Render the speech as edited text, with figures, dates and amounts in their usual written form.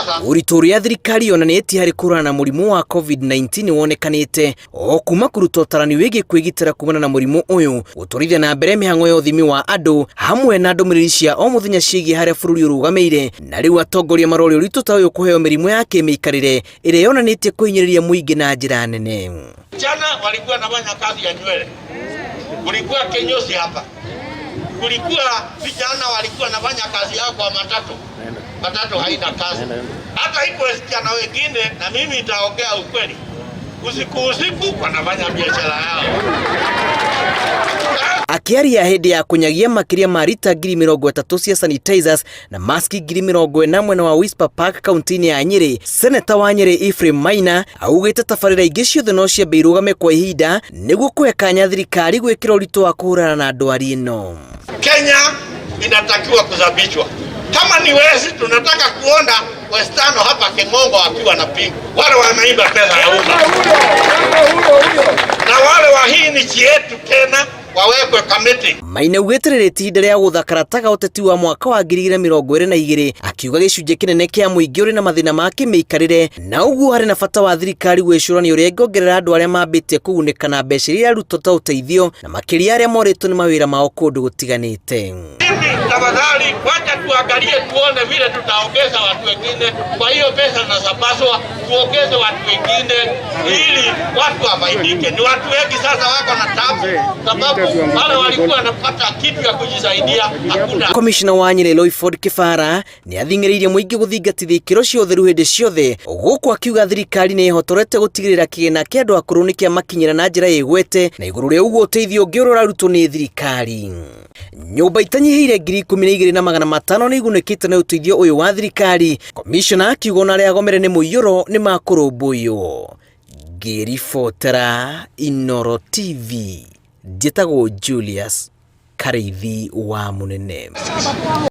Ũritũ ũrĩa thirikari yonanĩtie harĩ kũhũrana na mũrimũ wa COVID-19 wonekanĩte o kuma kũruta ũtarani wĩgiĩ kwĩgitĩra kumana na mũrimũ ũyũ, gũtwarithia na mbere mĩhang'o ya ũthimi wa andũ hamwe na ndũmĩrĩri cia o mũthenya ciĩgiĩ harĩa bũrũri ũrũgamĩire. Na rĩu atongoria maroria ũritũ ta ũyũ kũheo mĩrimũ ya kĩmĩikarĩre ĩrĩa yonanĩtie kũhinyĩrĩria mũingĩ na njĩra nene. Jana walikuwa wanafanya kazi ya nywele, kulikuwa kinyozi hapa, kulikuwa vijana walikuwa wanafanya kazi yao kwa matatu. Matatu haina kazi, hata iko wasichana wengine, na mimi nitaongea ukweli, usiku usiku wanafanya biashara yao. Akĩaria hĩndĩ ya kũnyagia makĩria ma rita 30,000 cia sanitizers na maski 40,000 mwena wa Whisper Park kaunti-inĩ ya Nyĩrĩ, Seneta wa Nyĩrĩ Ephraim Maina augĩte tabarĩra ingĩ ciothe no ciambe irũgame kwa ihinda nĩguo kũhe kanya thirikari gwĩkĩra ũritũ wa kũhũrana na ndwari ĩno. Kenya inatakiwa kusafishwa. Kama ni wezi, tunataka kuona Westano hapa King'ong'o akiwa na pingu, wale wameiba pesa ya umma na wale wa hii nchi yetu tena wawekwe kamiti. Maina augĩte rĩrĩ ti ihinda rĩa gũthakara ũteti wa mwaka wa 2022, akiuga gĩcunjĩ kĩnene kĩa mũingĩ ũrĩ na mathĩna ma kĩmĩikarĩre na ũguo harĩ na bata wa thirikari gwĩcũrania ũrĩa ĩngĩongerera andũ arĩa mambĩtie kũgunĩka na mbeca iria irarutwo ta ũteithio na makĩria arĩa morĩtwo nĩ mawĩra mao kũndũ gũtiganĩte. Mimi tafadhali, wacha tuangalie tuone vile tutaongeza watu wengine. Kwa hiyo pesa nasambazwa, tuongeze watu wengine ili watu wafaidike. Ni watu wengi sasa wako na tabu, sababu wale walikuwa wanapata kitu ya kujisaidia hakuna. Komishona wa Nyĩrĩ Loyford Kibara nĩ athing'ĩrĩirie mũingĩ gũthingatithia ikĩro cia ũtheru hĩndĩ ciothe, gũkũ akiuga thirikari nĩ ĩhotorete gũtigĩrĩra kĩgĩna kĩa andũ akũrũ nĩ kĩamakinyĩra na njĩra ĩgwete na igũrũ rĩa ũguo ũteithio ũngĩ ũrĩa ũrarutwo nĩ thirikari. Nyũmba itanyihĩire 12,500 nĩ igunĩkĩte na ũteithio ũyũ wa thirikari, komishona akiuga ona arĩa agomere nĩ mũiyũro nĩ makũrũmbũiywo. Ngĩribotera Inooro TV, njĩtagwo Julius Karĩithi wa Mũnene.